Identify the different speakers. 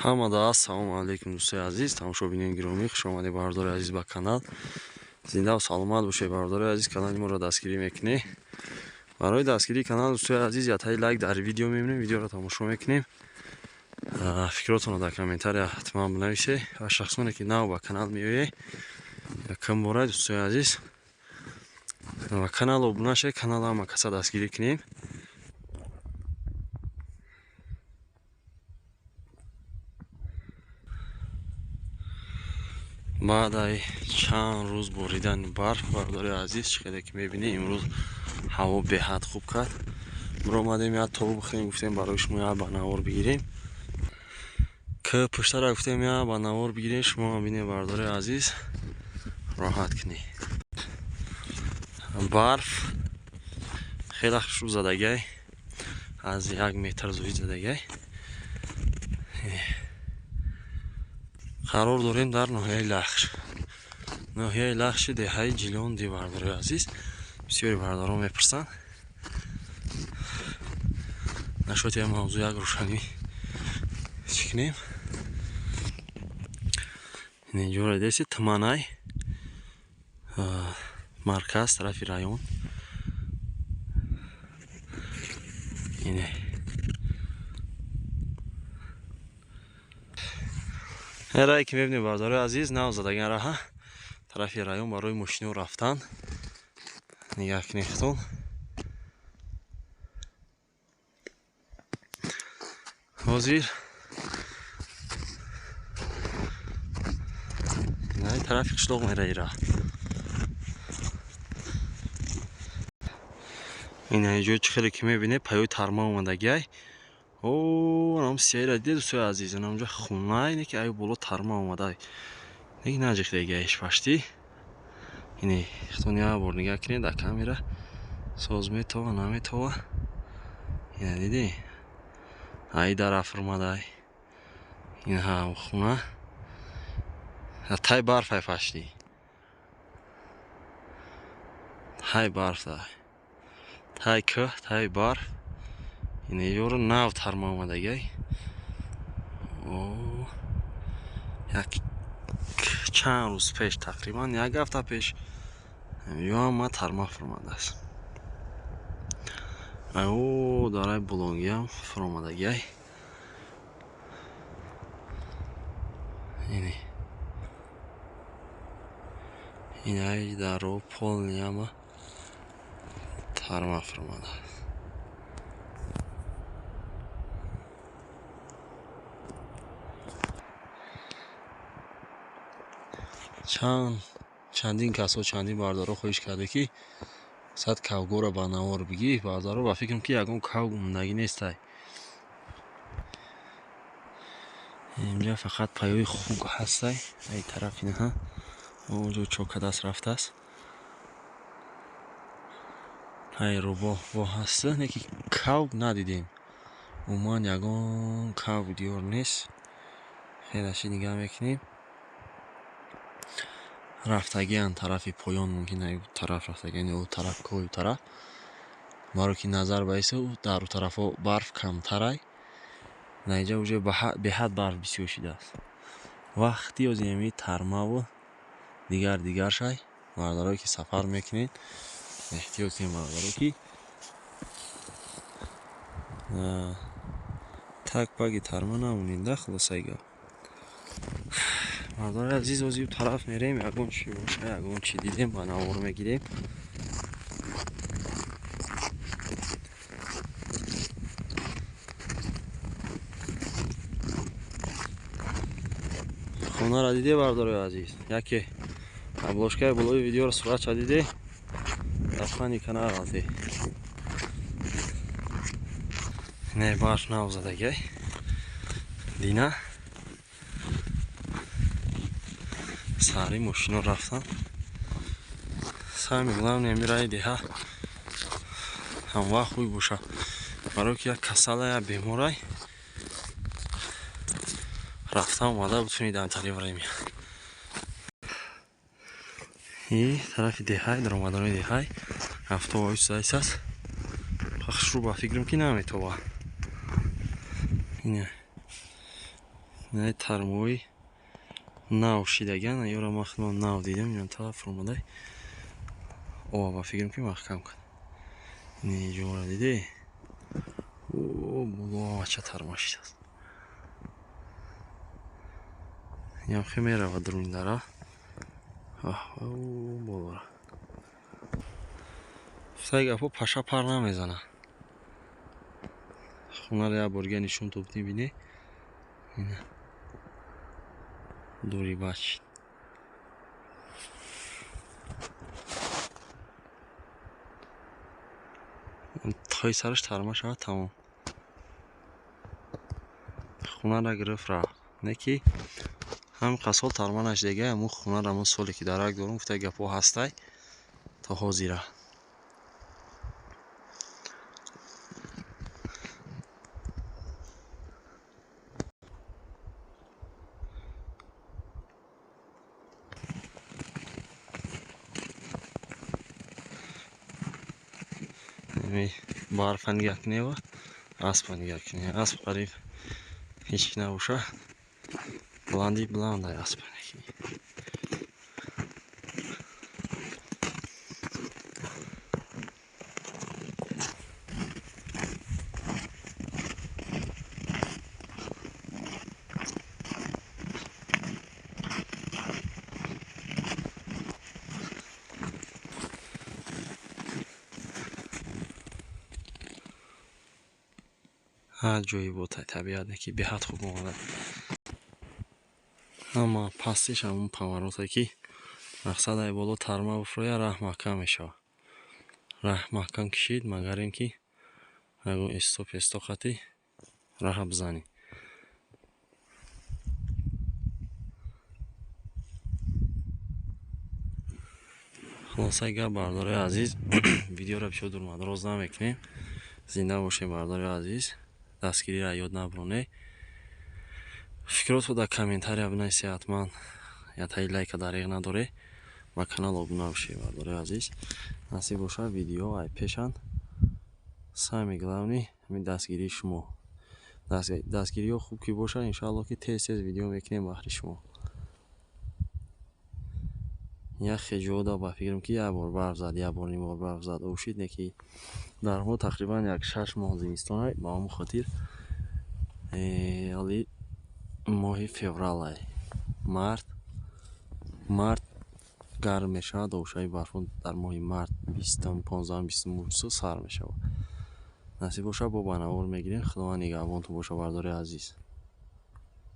Speaker 1: Ҳамада ассалому алайкум, дӯстои азиз, тамошобинони гиромӣ, хуш омадед, бародари азиз, ба канал. Зинда ва саломат бошед, бародари азиз, канали моро дастгирӣ мекунед. Барои дастгирии канал, дӯстои азиз, ятаи лайк дар видео мебинем, видеоро тамошо мекунем. Фикротонро дар комментария ҳатман бинависед ва шахсоне ки нав ба канал меоед, якам бора, дӯстои азиз, ба канал обуна шавед, канал ҳама каса дастгирӣ кунем. Баъд ай чанд рӯз боридани барф, бародари азиз, чӣ хеле ки мебинед, имрӯз ҳаво беҳад хуб кард. Биромадем, як тоб бихӯрем, гуфтем барои шумо як ба навор бигирем. Ки пуштара гуфтем як ба навор бигирем, шумо ҳам бинед, бародари азиз, роҳат кунед. Барф хеле хушрӯ задагай, аз 1 метр зоид задагай. Қарор дорем дар ноҳияи Лахш. Ноҳияи Лахши деҳаи Ҷилонди, бародарои азиз. Бисёри бародарон мепурсанд. Нашоти ҳам мавзӯъ як рӯшанӣ чӣ кунем. Инҷоро дидед, Туманай, марказ тарафи район. Ине рае ки мебинем, бародарои азиз, нав задаган раҳа тарафи район барои мошино рафтан. Нигаҳ кунед худтон. Ҳозир тарафи қишлоқ мераи раҳ. Ина инҷо чӣ хеле ки мебинед, паёи тарма омадагиай. О, анам сияра дидед, дӯстои азиз, анам ҷо хона, ине ки ай боло тарма омадай. Неки наҷихдагиаиш пашти. Ине худтон як бор нигаҳ кунед дар камера. Соз метова, наметова. Ина дидед? Ай дар афрмадай. Ин ҳам хона. Тай барф ай пашти. Тай барф дай. Тай кӯҳ, тай барф. Ине ёро нав тарма омадагай. О, як чанд рӯз пеш, тақрибан як ҳафта пеш, ё ҳама тарма фуромадааст. О, дараи булонгиам фуромадагай. Ине инай даро полниама тарма фуромадааст. Чандин касо, чандин бародаро хоҳиш карда ки сад кавгора ба навор бигӣ. Бародаро, ба фикрам ки ягон кав мондагӣ нестай. Инҷа фақат паёи хук ҳастай. Ай тараф инаҳа. Онҷо чока даст рафтааст. Ай рӯбоҳ бо ҳаста, не ки кав надидем. Умуман ягон кав диёр нест. Хелаши нигаҳ мекунем. Рафтагиан тарафи поён, мумкин ай тараф рафтагиан ё тараф кӯҳи тараф. Баро ки назар ба исо дар у тарафҳо барф камтарай. На инҷа уже беҳад барф бисёр шидааст. Вақти озими тармаву дигар дигар шай, бародарое ки сафар мекунед, эҳтиёт кунед, бародаро ки так паги тарма намонед, да, хулосаи гап. Бародари азиз, озиу тараф мерем, ягон чи боша, ягон чи дидем, ба навор мегирем. Хонаро диде, бародарои азиз? Яке обложкаи болои видеоро суратша диде? Дар фани канал ғалте. Не, барф нав задагай. Дина сари мошино рафтан. Самое главное, ами раи деҳа ҳамвақт хуй боша. Барои ки як касала, як беморай рафта омада бутунед дар время. И тарафи деҳай, даромадани деҳай автобус аст. Хушрӯ ба фикрам ки наметова. Ине Ина тармои нав шидаган, ёра ман худам нав дидам, ина тараф омадай. О, ба фикрам ки маҳкам кард. Ин ҷора диде? О, боло ча тарма шидааст. Инам хе мерава дуруни дара. О, болора. Сай гапо паша пар намезана. Хонаро як борга нишон добдем, бине. Ина. Дури бач. Тои сараш тарма шавад, тамом. Хонаро гирифт рафт. Не ки ҳам қасол тарма нашидага, ҳамун хонаро ҳамун соле ки дарак дорум, гуфта гапҳо ҳастай то ҳозира. Барфа нигоҳ кунева, аспа нигоҳ куне. Асп қариб ҳеч набоша. Баланди баландай аспа. Ҷои табиат ки беҳад хуб омада. Ҳама пастиш ҳамун павароте ки мақсад ай боло тарма буфроя, раҳ маҳкам мешавад. Раҳ маҳкам кишид, магар ин ки ягон исто песто қати раҳа бизанӣ. Хулосаи гап, бардораи азиз, видеоро бисёр дурмадроз намекунем. Зинда бошем, бардораи азиз. Дастгириро ёд набуронед. Фикротро дар комментария бинависед ҳатман. Ятаи лайка дариғ надоре. Ба канал обуна бошед, бардораи азиз. Насиб бошад, видео ай пешанд. Самый главный ҳамин дастгирии шумо. Дастгириҳо хуб ки бошад, иншааллоҳ ки тез тез видео мекунем баҳри шумо. Як хеҷода ба фикрам ки як бор барф зад, як бор ним бор барф зад, ошид, не ки дар мо тақрибан як 6 моҳ зимистон, ба ҳамон хотир ҳоли моҳи феврал, март гарм мешавад, обшавии барфҳо дар моҳи март 20, 15, 20 сар мешавад. Насиб бошад, бо ба навор мегирем. Худованд нигаҳбонтон бошад, бардори азиз.